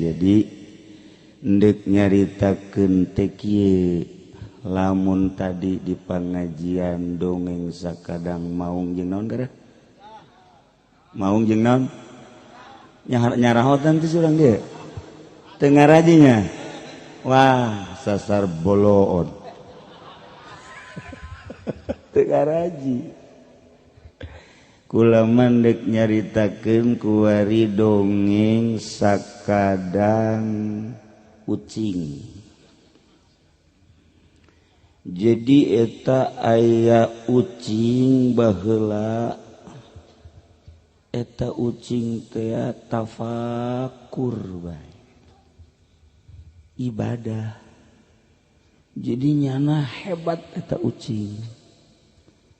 Jadi ndek nyaritakeun teh kieu, lamun tadi di pengajian dongeng sakadang maung jeung naon gara? Maung jeung naon? Nyarahotan teh urang dieu. Teu ngarajinya. Wah, sasar boloon. Teu ngaraji. Kula mandek nyaritakeun kuari dongeng sakadang ucing. Jadi eta aya ucing baheula, eta ucing teh tafakur bae ibadah. Jadi nyana hebat eta ucing.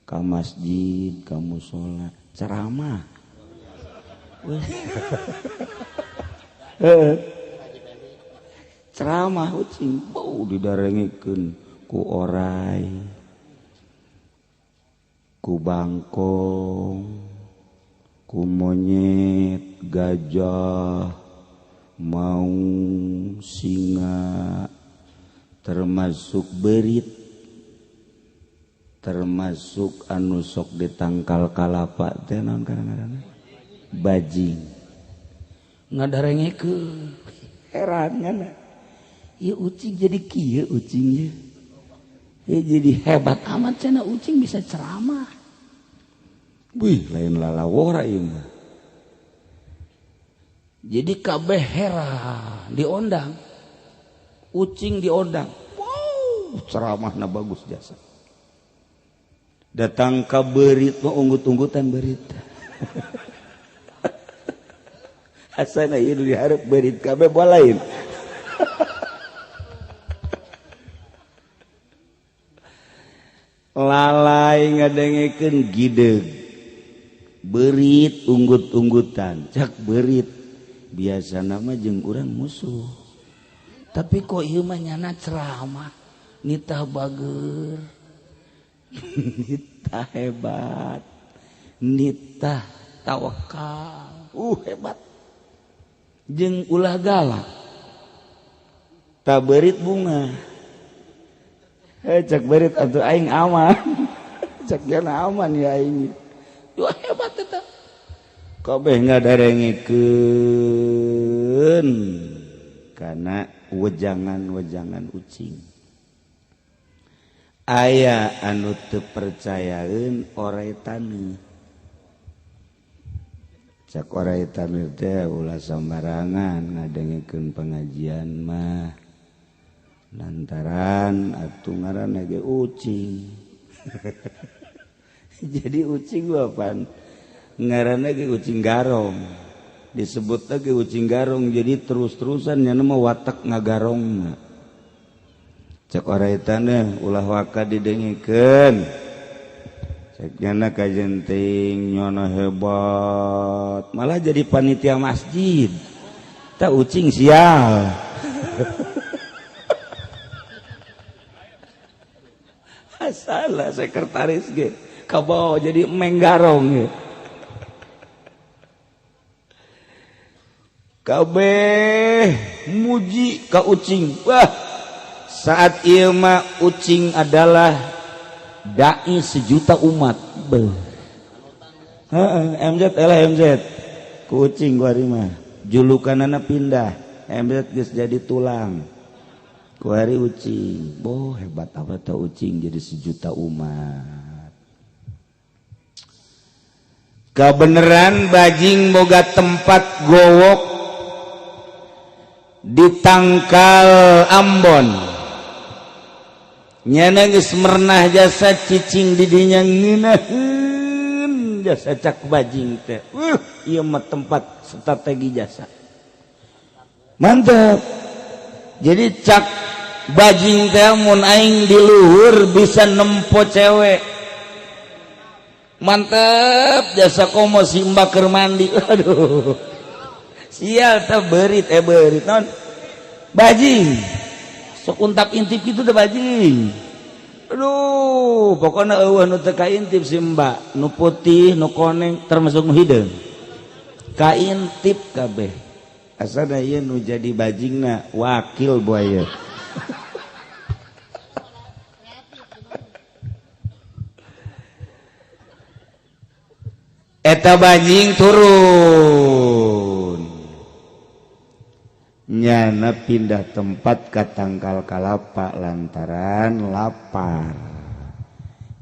Ka masjid, ka mushola, ceramah. Ceramah ucing, bau didarengikeun ku orai, ku bangkong, ku monyet, gajah, maung, singa, termasuk berit, termasuk anu sok ditangkal kalapa teh naon kadang-kadang bajing ngadarengekeun. Heran kan ieu ucing jadi kieu ucing ieu jadi hebat amat cenah ucing bisa ceramah. Wih, lain lalawora ieu mah. Jadi kabeh heran diondang, ucing diondang, wow, ceramahna bagus jasa. Datang ka berit mah unggut-unggutan berit. Asana ieu dihareup berit kabeh boa lain. Lalai ngadengekeun gideg. Berit unggut-unggutan, cak berit. Biasana mah jeung urang musuh. Tapi kok ieu mah nyana ceramah, nitah bager. Nitah hebat, nitah tawakal, hebat, jeung ulah galak, taberit bunga, cak berit atuh aing aman, cak jana aman ya aing, wah hebat eta, kabeh ngadarengikeun kana wejangan-wejangan ucing. Aya anu teu percayaeun orai taneuh. Cak orai taneuh teh ulah sambarangan ngadengekeun pengajian mah. Lantaran atuh ngaranna ge ucing. Jadi ucing apaan? Ngaranna ge ucing garong. Disebutna ge ucing garong jadi terus-terusan nya mah watak ngagarongna. Cek orai taneuh ulah waka didengikeun. Cek nyana kajenting nyono hebat, malah jadi panitia masjid. Tak ucing sial. Salah sekretaris ge kabawa jadi menggarong ge. Kabeh muji ka ucing. Wah, saat ieu mah ucing adalah dai sejuta umat. Beuh. Heeh, MZ elah MZ. Ku ucing kuari mah. Julukanana pindah. MZ geus jadi tulang. Kuari ucing. Boh, hebat apa tah ucing jadi sejuta umat. Kabeneran bajing boga tempat gowok di tangkal Ambon. Nyana geus mernah jasa cicing di dinya ngeunaheun jasa cak bajing teh. Ieu mah tempat strategi jasa. Mantap. Jadi cak bajing teh mun aing di luhur bisa nempo cewek. Mantap jasa komo si mbak keur mandi. Aduh. Sial teh beurit beurit naon? Bajing. Sok untap intip gitu teh bajing. Aduh, pokoknya eueuh nu teu kaintip si mbak, nu putih, nu koneng termasuk nu hideung. Kaintip kabeh. Asana ieu nu jadi bajingna wakil buaya. Eta bajing turun. Nyana pindah tempat ke tangkal kalapa lantaran lapar.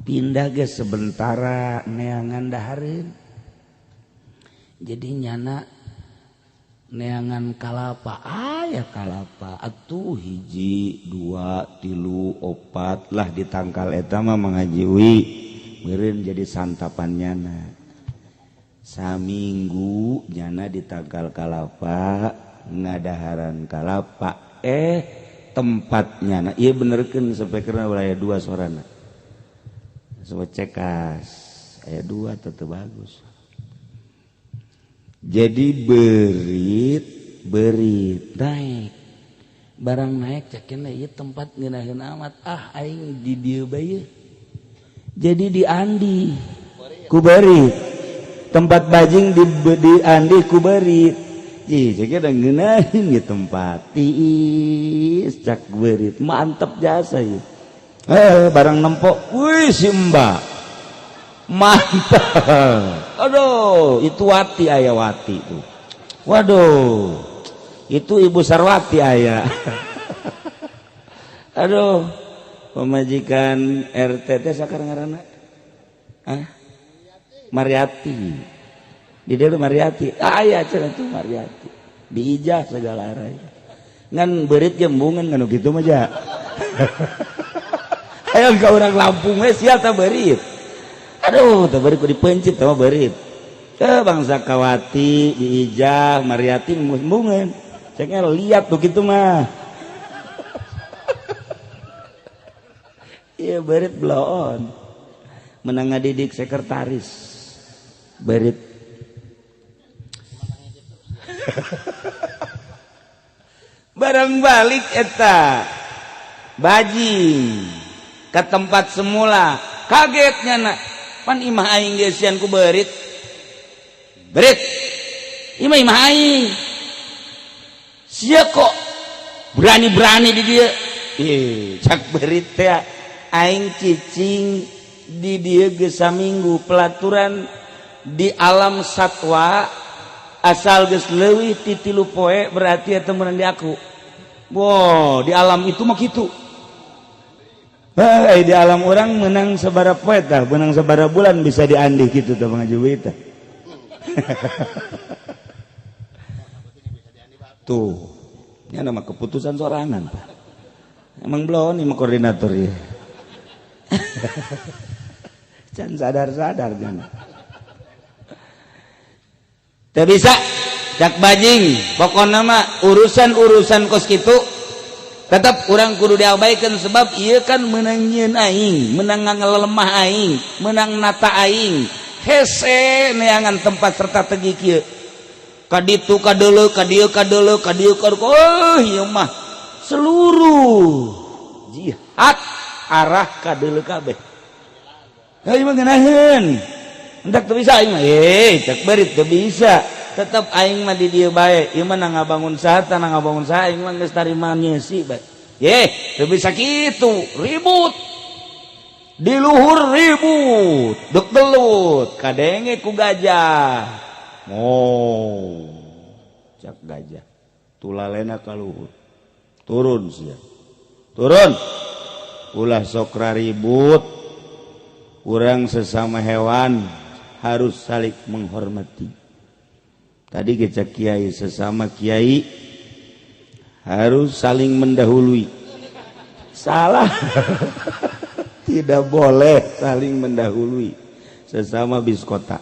Pindah ge sebentara neangan dahareun. Jadi nyana neangan kalapa, aya kalapa atuh hiji, dua, tilu, opat lah di tangkal eta mah mangajiwi meureun jadi santapan nyana. Saminggu nyana di tangkal kalapa ngadaharan kalapa tempatnya nah iya benerkeun sampai karena wilayah dua sorana semua cekas aya dua tetep bagus. Jadi berit naik barang naik cekin ieu tempat ngeunaheun amat ah aing di dieu bae. Jadi di andi ku berit tempat bajing di andi ku berit. Ih, cek ada ngeunaheun ieu tempat tiis cak berit mantep jasa ieu. Barang nempok wih si mbak mantap. Aduh, itu Wati aya Wati tuh. Waduh, itu Ibu Sarwati aya. Aduh, pemajikan RT teh sakar ngaranna? Hah? Mariati. Di dieu Mariati. Aya cenah tuh Mariati. Diijah segala arah. Ngan beurit gembungan ngan kitu mah ja. Ayo ka urang Lampung we sia tah beurit. Aduh, tah beurit ku dipencit tah beurit. Bangsa Kawati diijah Mariati embungan. Ceknya lihat tuh kitu mah. Iya beurit bloon. Menang ngadidik sekretaris. Beurit. Barang balik eta bajing ke tempat semula kagetnya nak pan imah aing geus sian ku beurit berit imah imah aing sia kok berani-berani di dieu cak beurit teh aing cicing di dieu geus saminggu pelaturan di alam satwa asal geus leuwih ti 3 poe berarti eta meunang di aku. Wow, di alam itu mah kitu. Hei, di alam orang menang sabara poe tah, menang sabara bulan bisa diandih kitu tah pangajuwi tah. Tuh, ini nama keputusan sorangan tah. Emang belum nih mah koordinator ya. Can sadar-sadar jangan. Teu bisa cak bajing pokona mah urusan-urusan kos kitu tetap urang kudu diabaikan sebab ieu kan meunang nyieun aing, meunang ngalemah aing, meunang nata aing. Hese neangan tempat serta tegi kieu. Ka ditu ka deuleu, ka dieu ka deuleu, ka dieu ka oh ieu mah seluruh jihad arah ka deuleu kabeh. Heuh mah ngeunaheun. Hendak teu bisa aing mah. Cak beurit teu bisa. Tetep aing mah di dieu bae. Ieu mah ngabangun saha tah ngabangun saha aing mah geus tarima nyeusi bae. Teu bisa kitu, ribut. Di luhur ribut, dek gelut, kadenge ku gajah. Oh, cak gajah. Tulalena ka luhur. Turun sia. Turun. Ulah sok ribut. Urang sesama hewan harus saling menghormati. Tadi kita kiai sesama kiai harus saling mendahului. Salah. Tidak boleh saling mendahului sesama bis kota.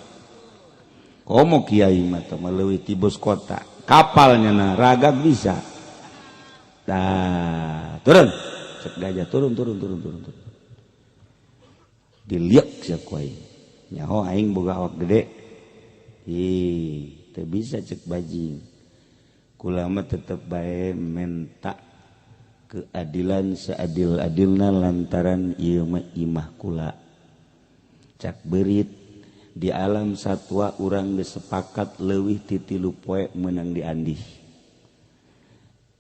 Komo kiai mah teh leuwih ti bus kota. Kapalnya nah ragag bisa. Tah, turun. Cek gajah turun turun turun turun turun. Diliak sia ku aing. Nyaho aing boga awak gede. Ih, teu bisa cek bajing. Kula mah tetep bae menta keadilan seadil-adilna lantaran ieu mah imah kula. Cak beurit di alam satwa urang geus sepakat leuwih ti 3 poe meunang diandih.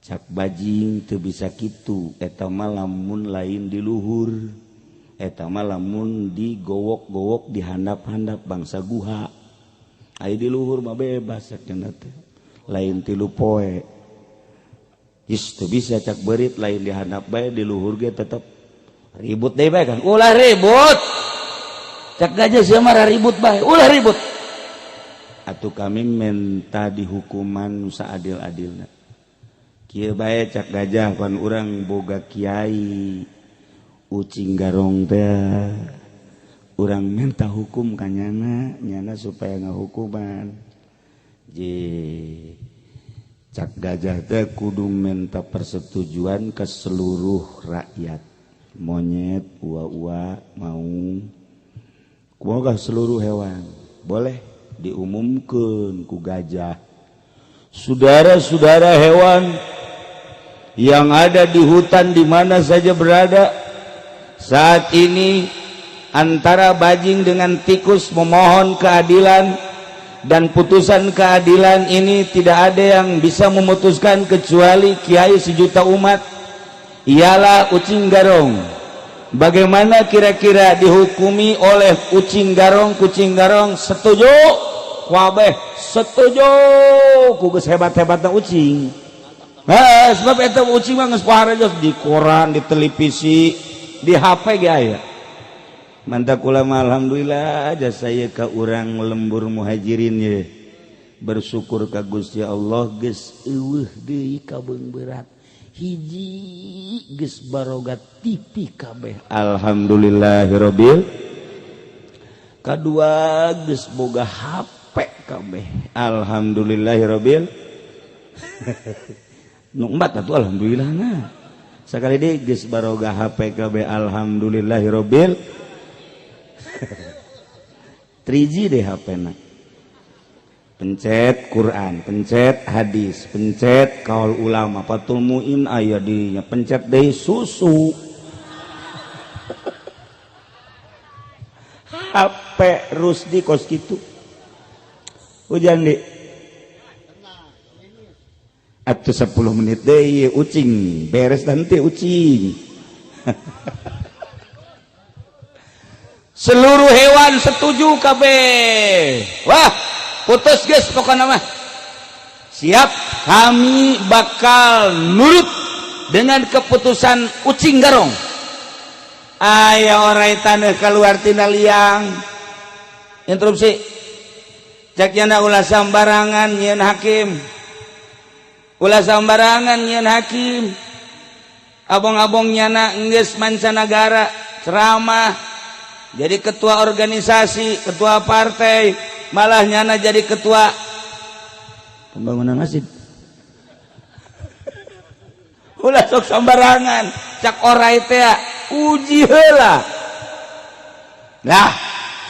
Cak bajing teu bisa kitu, eta mah lamun lain di luhur, eta mah lamun digowok-gowok di handap-handap bangsa guha. Aya di luhur mah bebas cak teh. Lain tilu poe. Is teu bisa cak beurit lain di handap bae di luhur ge tetep ribut deui bae kan. Ulah ribut. Cak gajah sia mah ribut bae, ulah ribut. Atuh kami minta dihukuman nu saadil-adilna. Kieu bae cak gajah pan urang boga kiai ucing garong teh urang minta hukum ka nyana, nyana supaya ngahukuman. Je cak gajah teh kudu minta persetujuan ke seluruh rakyat. Monyet, ua-ua, maung, kumaha seluruh hewan boleh diumumkeun ku gajah. Saudara-saudara hewan yang ada di hutan di mana saja berada saat ini, antara bajing dengan tikus memohon keadilan, dan putusan keadilan ini tidak ada yang bisa memutuskan kecuali kiai sejuta umat, ialah ucing garong. Bagaimana kira-kira dihukumi oleh ucing garong? Kucing garong setuju, kabeh setuju. Ku geus hebat-hebatna ucing. Heh, sebab eta ucing mah geus pohara di koran, di televisi, di HP ge aya. Mantap ulama, alhamdulillah aja saya ke urang lembur muhajirin ye. Bersyukur ka Gusti Allah geus eueuh deui kabeungberat. Hiji geus baroga TV kabeh. Alhamdulillahirabbil. Kadua geus boga HP kabeh. Alhamdulillahirabbil. Nu empat atuh alhamdulillah nah. Sakali deui geus baroga HP kabeh, alhamdulillahirabbil. 3G deh HP na. Pencet Quran, pencet hadis, pencet kaul ulama, Fathul Muin aya dinya, pencet deui susu. HP Rusdi kos kitu. Hujan di. Atuh 10 menit deui ucing, beres nanti ucing. Seluruh hewan setuju kabeh. Wah, putus guys pokoknya mah. Siap, kami bakal nurut dengan keputusan ucing garong. Aya orai taneuh keluar tina liang. Interupsi. Cek nyana ulah sambarangan nyieun hakim. Ulah sambarangan nyieun hakim. Abong-abong nyana enggeus mancanagara ceramah jadi ketua organisasi, ketua partai, malah nyana jadi ketua pembangunan masjid. Ulah sok sembarangan, cak orai teh uji heula. Lah,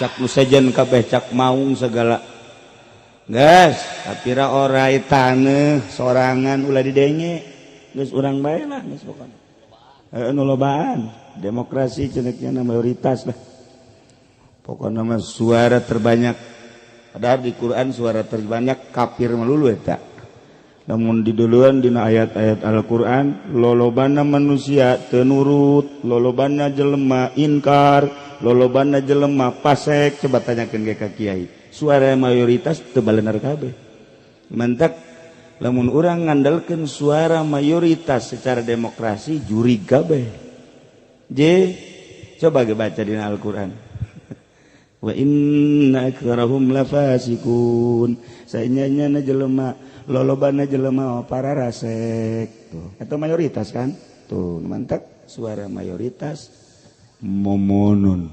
cak nu sejen kabeh, cak maung segala. Geus, sapira orai taneuh sorangan ulah didenge. Geus urang bae lah geus pokona. Heeh, nu lobaan. Demokrasi ceneknya mayoritas lah. Pokoknya mah suara terbanyak. Padahal di Quran suara terbanyak kafir melulu eta. Namun di duluan dina ayat-ayat Al-Quran lolobana manusia teu nurut, lolobana jelema inkar, lolobana jelema pasek. Coba tanyakeun ge ka kiai. Suara mayoritas teu balener kabeh. Mantak lamun urang ngandalkeun suara mayoritas secara demokrasi jurig kabeh. J coba ge baca dina Al-Quran. Wa inna aktsarahum lafasikun. Saenyana jelema, lolobana jelema para rasek. Tuh, atau mayoritas kan? Tuh, mantap suara mayoritas momonon.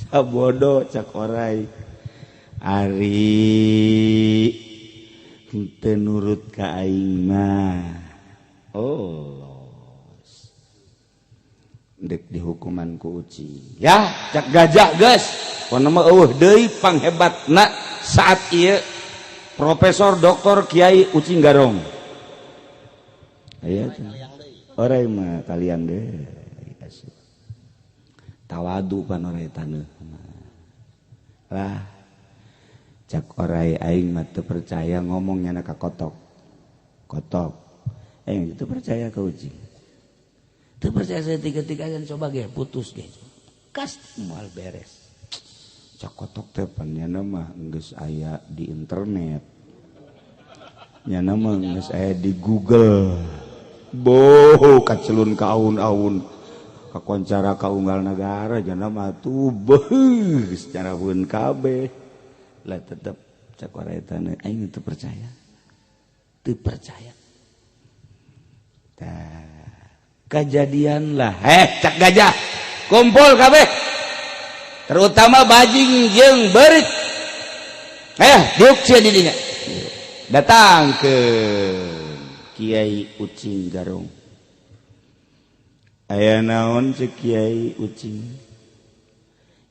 Sabodo cak orai. Ari henteu nurut ka aing mah. Oh. Dek dihukuman ku uci. Ya, cak gajah geus. Pokona mah eueuh deui panghebatna saat ieu Profesor Doktor Kiai Ucing Garong. Aya orai mah kalian deh. Tawadu pan orai taneuh. Lah. Cak orai, aing mah teu percaya, ngomongnya ka kotok kotok, aing itu percaya ke ucing, teu percaya. Saya tiga tiga dan coba ge putus ge kas moal beres. Cak kotok teh, pan nyana mah geus aya di internet, nyana mah geus aya di Google, boh kacelun ka aun-aun, kakoncara ka unggal negara, nyana mah tuh beuh secara pun kabeh lah. Tetep cak orai tanah, aing teu percaya, teu percaya. Tah, kejadian lah. Eh, cak gajah, kumpul kabeh, terutama bajing jeung berit, eh diuk sia di dinya. Datang ke Kiai Ucing Garong. Aya naon, cek Kiai Ucing?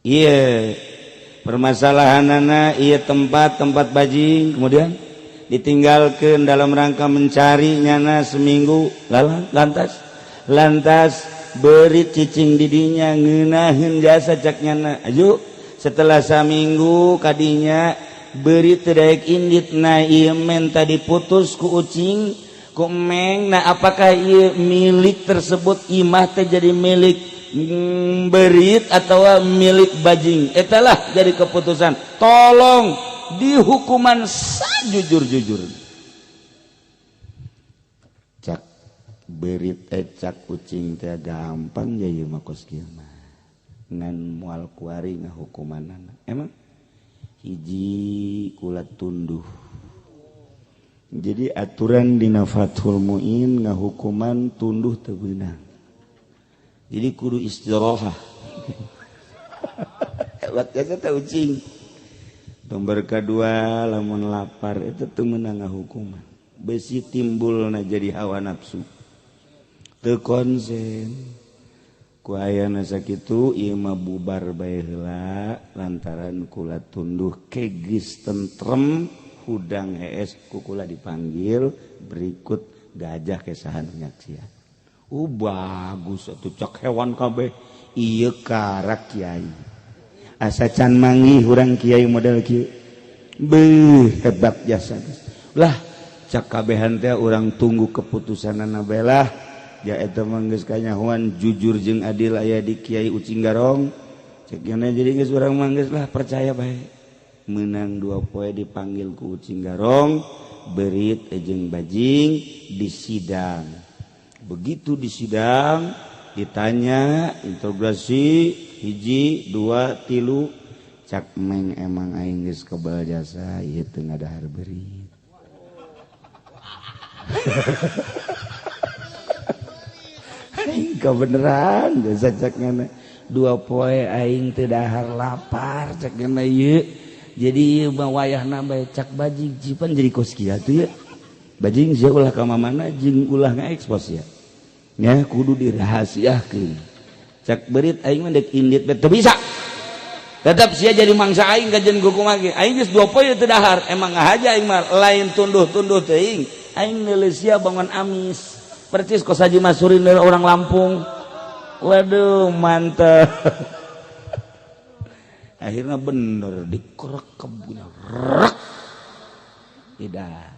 Iya, permasalahan anak, iya, tempat tempat bajing kemudian ditinggalkan dalam rangka mencari nyana seminggu. Lalu lantas lantas beri cicing didinya ngeunaheun jasa, cak nyana. Aju setelah saminggu kadinya beri teu daek indit. Nah, ieu menta diputus ku ucing, ku meng. Nah, apakah ieu milik tersebut, imah teh jadi milik berit atau milik bajing? Etalah jadi keputusan, tolong dihukuman sajujur-jujur. Cak berit, eh, cak ucing teh, gampang ya ieu mah, kos kieu mah ngan moal kuari ngahukumanana. Emang hiji kula tunduh. Jadi aturan dina Fathul Muin, ngahukuman tunduh teu beunang, jadi kudu istirahat. Hebat jasa teh ucing. Nomor kedua, lamun lapar itu teu meunang ngahukuman, besi timbul na jadi hawa nafsu, teu konsen. Ku ayana sakitu, ieu mah bubar bae heula lantaran kula tunduh. Ke geus tentrem, hudang hees, ku kula dipanggil berikut gajah kesahan nyaksian. Oh, bagus atuh, cak hewan kabeh, ieu karak kiai, asa can manggih urang kiai model kieu, beuh hebat jasa lah, cak kabehan teh. Urang tunggu keputusanana bae lah. Ya, eta mah geus kanyahoan jujur jeung adil aya di Kiai Ucing Garong, cek. Jadi geus urang mah geus lah percaya bae. Menang 2 poe dipanggil ku Ucing Garong berit jeung bajing di sidang. Begitu di sidang ditanya interogasi hiji dua tilu, cak meng, emang aing geus kebal jasa, ieu teu ngadahar berit. Aing kebeneran jasa, cak ngana. 2 poe aing teu dahar, lapar, cak ngana. Ieu jadi ieu mah wayahna bae, cak bajing. Jipan jadi kos kieu tuh ya bajing, sia ulah ka mana jeung ulah ngaekspos ya, nya kudu dirahasiakeun. Cak berit, aing mah dek indit teu bisa, tetap sia jadi mangsa aing. Kajen kumaha ge aing geus 2 poe teu dahar, emang ngahaja aing mah, lain tunduh-tunduh teuing, aing neuleus sia bangun amis percis kos Haji Masurin dari orang Lampung. Waduh, mantep. Akhirnya bener dikerekep rek tidak.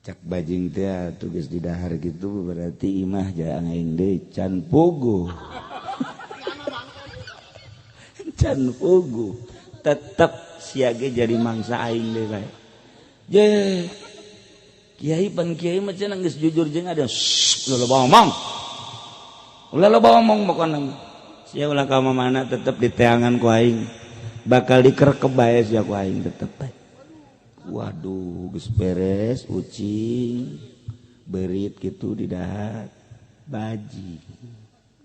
Cak bajing teh, tugas di dahar gitu berarti imah jangan aing deui, can puguh, can puguh, tetep siage jadi mangsa aing deui bae. Je kiai, pan kiai mah cenah geus jujur jeung ada. Ulah loba ngomong, ulah loba ngomong, pokona sia ulah ka mana, tetep diteangan ku aing, bakal dikerekep bae sia ku aing tetep bae. Waduh, geus beres ucing berit gitu di dahar, bajing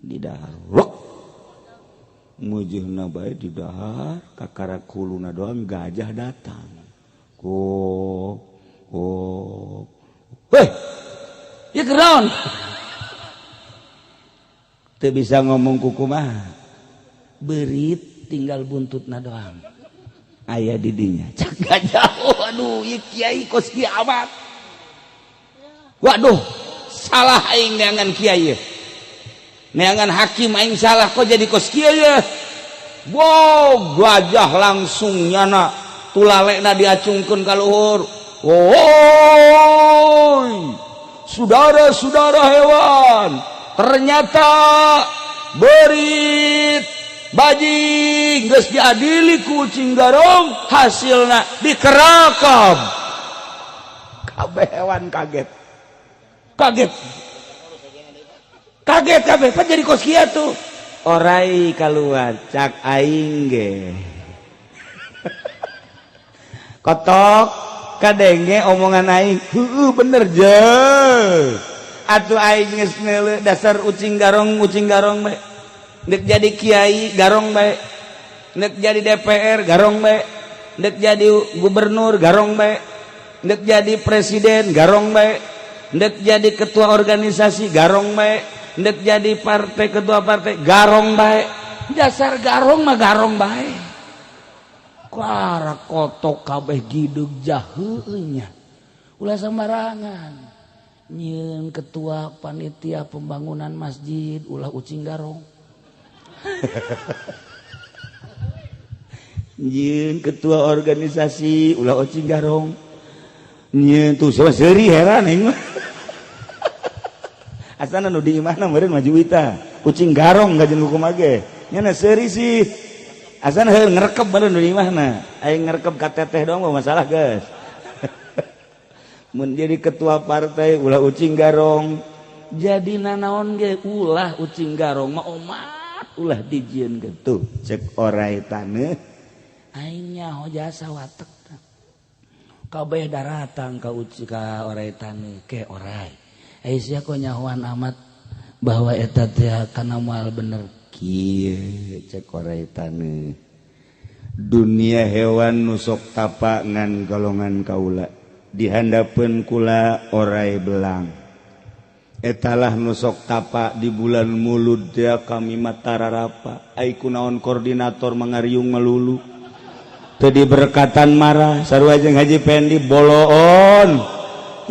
di dahar rok mujeuhna bae di dahar, kakara kuluna doang. Gajah datang ko oh, weh, ya keron teu bisa ngomong kukumaha, berit tinggal buntutna doang aya di dinya. Cak gajah, waduh, ieu kiai kos kieu amat, waduh, salah aing neangan kiai, neangan hakim aing salah, kok jadi kos kieu ya. Wow, gajah langsung nyana tulalekna diacungkeun ka luhur. Woi, saudara-saudara hewan, ternyata beurit bajing geus diadili ku ucing garong, hasilna dikerakam. Kabeh hewan kaget, kaget, kaget kabeh. Pan jadi kos kieu tuh. Orai keluar, cak aing ge kotok kadenge omongan aing. Heueuh, bener je atuh. Aing geus neuleuh dasar ucing garong, ucing garong bae. Nek jadi kiai garong bae, nek jadi DPR garong bae, nek jadi gubernur garong bae, nek jadi presiden garong bae, nek jadi ketua organisasi garong bae, nek jadi partai, ketua partai garong bae. Dasar garong mah garong bae. Kuara kotok kabeh gidug jaheunya. Ulah sembarangan nyieun ketua panitia pembangunan masjid, ulah ucing garong. Nyieun ketua organisasi, ulah ucing garong. Nyieun tuh sama seuri, heran aing mah. Asana nu di imahna meureun maju wita ucing garong gajen hukum ge nya seuri sih. Asana heuh ngerekep meureun nu di imahna. Aing ngerekep ka teteh doang mah masalah geus. Mun jadi ketua partai ulah ucing garong, jadi nanaon ge ulah ucing garong mah omat ulah dijieun gitu. Cek orai taneuh, aing nyaho jasa watek. Kabeh daratang ka uci ka orai taneuh ke orai. Eh, sia kok nyahoan amat bahwa eta teh kana moal bener kieu? Cek orai taneuh, dunia hewan nu sok tapa ngan golongan kaula, dihandapeun kula orai belang. Etalah nu sok tapa di bulan Mulud ya. Kami mah tararapa ai kunaon koordinator mangariung melulu teu diberkatan marah, sarua jeung Haji Pendi boloon.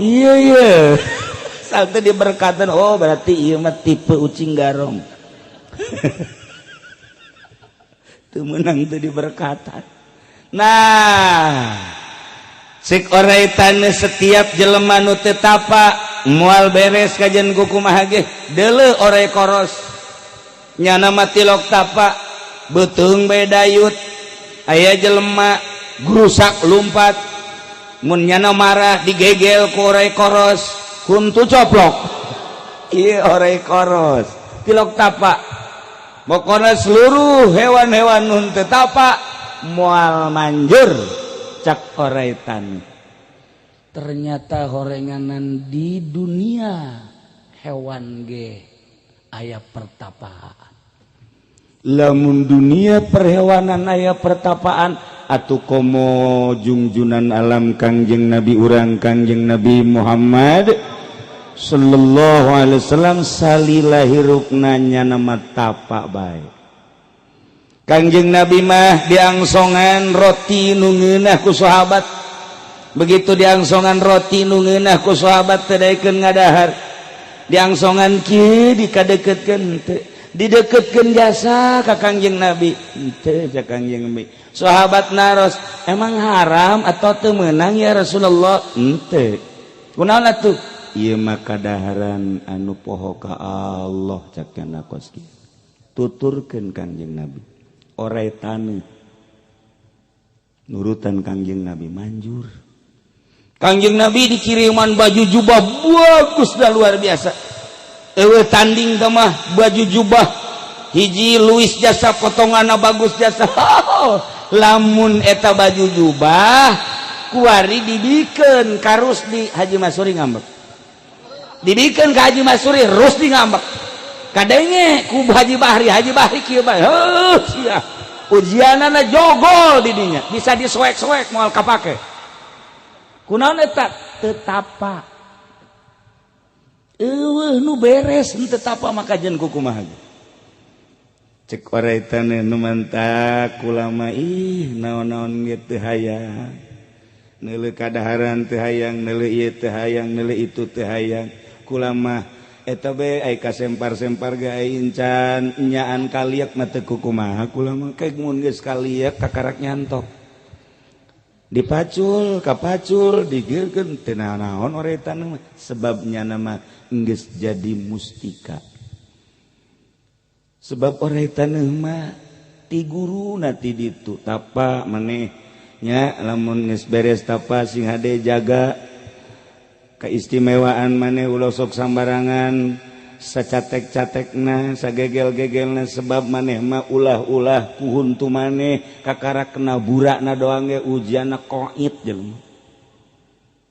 Iya iya, saat diberkatan, oh berarti ieu mah tipe ucing garong, teu meunang teu diberkatan. Nah, cek orai taneuh, setiap jelema nu teu tapa moal beres kajian kumaha ge. Deuleu orai koros, nyana mah tilok tapa, beuteung bae dayut. Aya jelema grusak lumpat, mun nyana marah digegel ku orai koros, huntu coplok. Ieu orai koros tilok tapa. Pokoknya seluruh hewan-hewan nu teu tapa moal manjur, cak orai taneuh. Ternyata horenganan di dunia hewan ge aya pertapaan. Lamun dunia perhewanan aya pertapaan, atuh komo jungjunan alam Kangjeng Nabi urang, Kangjeng Nabi Muhammad sallallahu alaihi wasallam. Salila hirupna nyana mah tapa bae. Kangjeng Nabi mah diangsongan roti nu ngeunah ku sahabat. Begitu diangsongan roti nu ngeunah ku sahabat, teu daekeun ngadahar. Diangsongan kieu, dikadeukeutkeun henteu, dideketkeun jasa ka Kangjeng Nabi henteu. Ka Kangjeng Nabi sahabat naros, "Emang haram atau teu meunang ya Rasulullah?" "Henteu." "Kunaon atuh?" "Ieu mah kadaharan anu poho ka Allah," cak kos kieu tuturkeun Kangjeng Nabi. Orai taneuh nurutan Kangjeng Nabi, manjur. Kangjeng Nabi dikiriman baju jubah bagus dah, luar biasa. Ewe tanding mah baju jubah hiji Luis jasa, potongan bagus jasa. Lamun eta baju jubah kuari dibikin ka Rusdi, Haji Masuri ngambek. Dibikin ke Haji Masuri, Rusdi ngambek. Kadenge ku Haji Bahri, Haji Bahri kieu bae, heuh sia ujianana jogol di dinya, bisa disuek-suek moal kapake. Kunaon eta? Teu tapa. Eueuh nu beres henteu tapa maka jeung kumaha. Cek orai taneuh, nu mantak ulama ih naon-naon ge teu hayang, neuleuh kadaharan teu hayang, neuleuh ieu teu hayang, neuleuh itu teu hayang. Kula mah Eta be ai kasempar-sempar ge ai encan nyaan kaliak mah teu kumaha kula mah kayak mun geus kaliak kakarak nyantok. Dipacul, kapacul, digeurkeun teu naon oretan mah sebabnya nama geus jadi mustika. Sebab oretan mah ti guruna ti ditu tapa maneh nya lamun geus beres tapa sing hade jaga keistimewaan maneh ulah sok sambarangan sacatek-catekna sagegel-gegelna sebab maneh mah ulah-ulah ku huntu maneh kakara kena burakna doang ge ujianna koit jelema.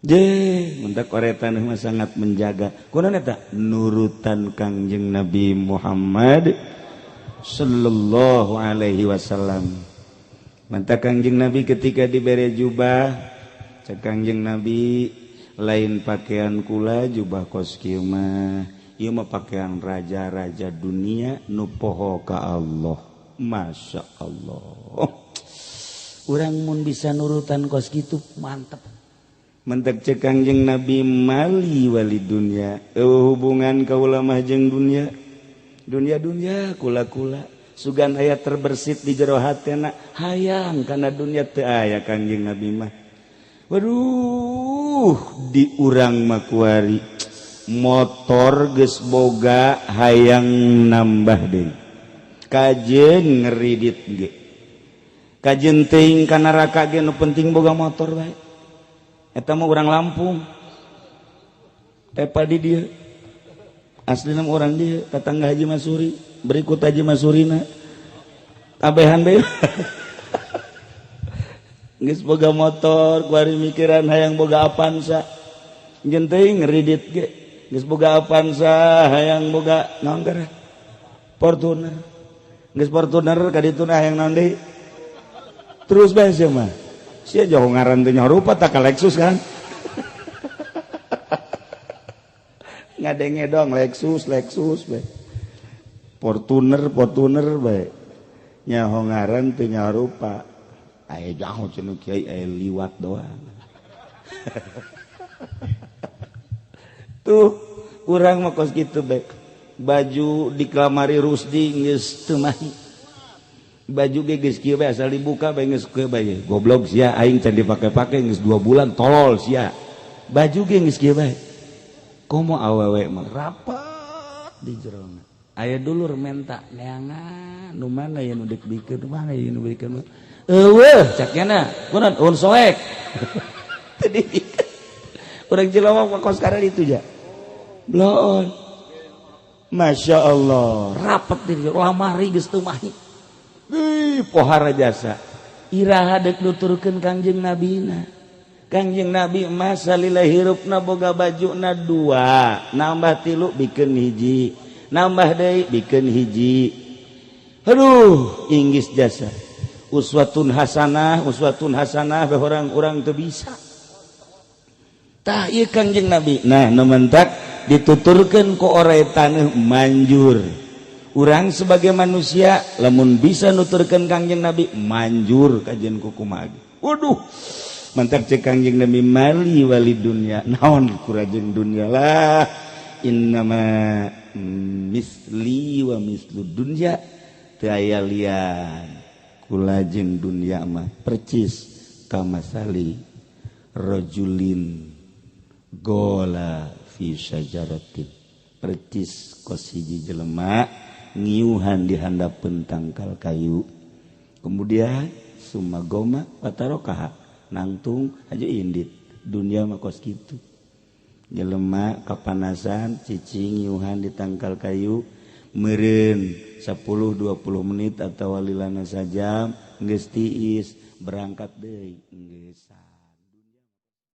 Je, mentak oretan mah sangat menjaga. Kunaon eta? Nurutan Kangjeng Nabi Muhammad sallallahu alaihi wasallam. Mantak Kangjeng Nabi ketika dibere jubah, cek Kangjeng Nabi lain pakaian kula jubah kos kieu mah, ieu mah pakaian raja-raja dunia nu poho ka Allah. Masya Allah. Urang mun bisa nurutan kos kitu mantep. Mentek cek Kangjeng Nabi mali wali dunia, hubungan kaula mah jeung dunia. Dunia-dunia kula-kula sugan aya terbersit di jero hatena hayang kana dunia teu aya Kangjeng Nabi mah. Waduh, di urang mah kuari motor geus boga hayang nambah deui. Kajeun ngeridit ge. Kajeun teuing ka neraka ge nu penting boga motor bae. Eta mah urang Lampung. Tepa di dieu. Aslina mah urang dieu, tetangga Haji Masuri, berikut Haji Masurina. Kabehan bae. Geus boga motor, kuari mikiran hayang boga Avanza. Jeung teuing ngeridit ge. Geus boga Avanza, hayang boga naon geura? Fortuner. Geus Fortuner ka dituna hayang naon deui? Terus bae sia mah. Sia jauh ngaran teu nyarupa tak ka Lexus kan. Ngadenge dong Lexus, Lexus bae. Fortuner, Fortuner bae. Nyaho ngaran teu nyarupa. Aya jauh cenah kiai aya liwat doang. Tuh urang mah kos kitu bae. Baju diklamari Rusdi geus teu mahi. Baju ge geus kieu bae asal dibuka bae geus kieu bae. Goblok sia aing can dipake-pake geus 2 bulan tolol sia. Baju ge geus kieu bae. Komo awewe mah rapat di jerona. Aya dulur menta neangan nu mana ya nu deuk bikeun, nu mana ya nu bikeun. Eueuh cak nya kunaon un soek. Teu dibikeun. Urang Cilawang mah kos karena itu ja. Bloon. Masya Allah, rapat di lamari geus teu mahi. Ih, pohara jasa. Iraha deuk nuturkeun Kangjeng Nabina. Kangjeng Nabi mah salila hirupna boga bajuna 2, nambah 3 bikeun hiji, nambah deui bikeun hiji. Aduh, inggis jasa. Uswatun hasanah bae orang-orang teu bisa. Tah ieu Kangjeng Nabi. Nah, nu mentak dituturkeun ku oray taneuh manjur. Urang sebagai manusia lamun bisa nuturkeun Kangjeng Nabi manjur kajian ku kumaha. Waduh, mantak cek Kangjeng Nabi mali wali dunya. Naon kurajeng dunya lah. Innama misli wa mislu dunya teu aya lian. Kula jeung dunya mah percis kamasali rajulin gola fi syajaratin. Percis kos hiji jelema ngiuhan di handapeun tangkal kayu. Kemudian sumagoma watarokaha nangtung aja indit. Dunia mah kos kitu. Jelema kapanasan cicing ngiuhan di tangkal kayu meureun 10-20 menit atau walilana sajam geus tiis berangkat deui geus.